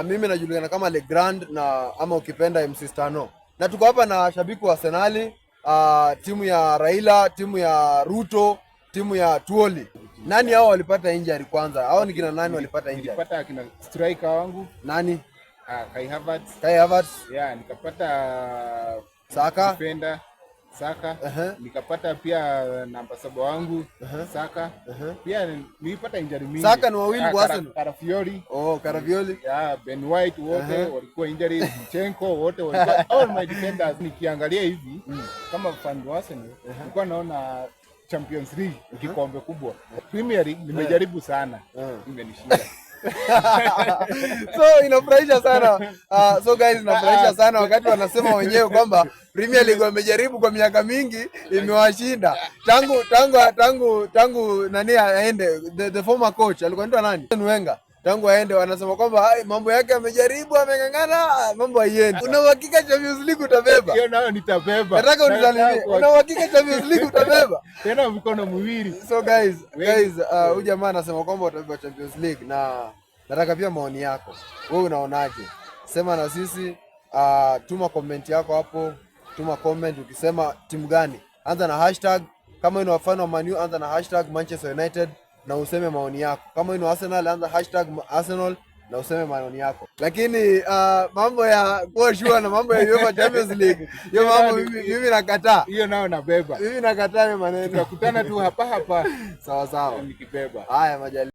Mimi najulikana kama Le Grand na ama ukipenda MC Stano, na tuko hapa na shabiki wa Arsenal, timu ya Raila, timu ya Ruto, timu ya Tuoli. Nani hao walipata injury kwanza? Hao ni kina nani walipata injury? Nilipata kina striker wangu Nani? Kai Havertz. Kai Havertz, Yeah, nikapata Saka. Defender Saka. Nikapata pia namba 7 wangu Saka. Pia nilipata injury mingi. Saka ni wawili kwa Arsenal. Calafiori. Oh, Calafiori. Yeah, Ben White wote walikuwa injury, Zinchenko wote walikuwa, all my defenders. Nikiangalia hivi kama fan wa Arsenal, nilikuwa naona Champions League ni kikombe kubwa. Premier League nimejaribu sana, imenishinda. So inafurahisha sana. So guys, inafurahisha sana wakati wanasema wenyewe kwamba Premier League wamejaribu kwa miaka mingi, imewashinda. Tangu nani aende, the former coach alikuwa anaitwa nani? Wenger. Tangu aende wanasema kwamba "Ai, mambo yake amejaribu, ameng'ang'ana, mambo haiendi." Una uhakika Champions League utabeba? Hiyo nayo nitabeba. Nataka unisalimie. Una uhakika Champions League utabeba? Tena mikono miwili. So guys, Wengi. Guys, huyu jamaa anasema kwamba utabeba Champions League na nataka pia maoni yako. Wewe unaonaje? Sema na sisi, tuma comment yako hapo, tuma comment ukisema timu gani. Anza na hashtag, kama wewe ni fan wa Man U, anza na #ManchesterUnited na useme maoni yako. Kama wewe ni Arsenal, anza #Arsenal na useme maoni yako. Lakini mambo ya kuwa sure na mambo ya UEFA Champions League, hiyo mambo mimi nakataa. Hiyo nayo nabeba. Mimi nakataa hiyo maneno. Tutakutana tu hapa hapa Sawa sawa. nikibeba. Haya, majali.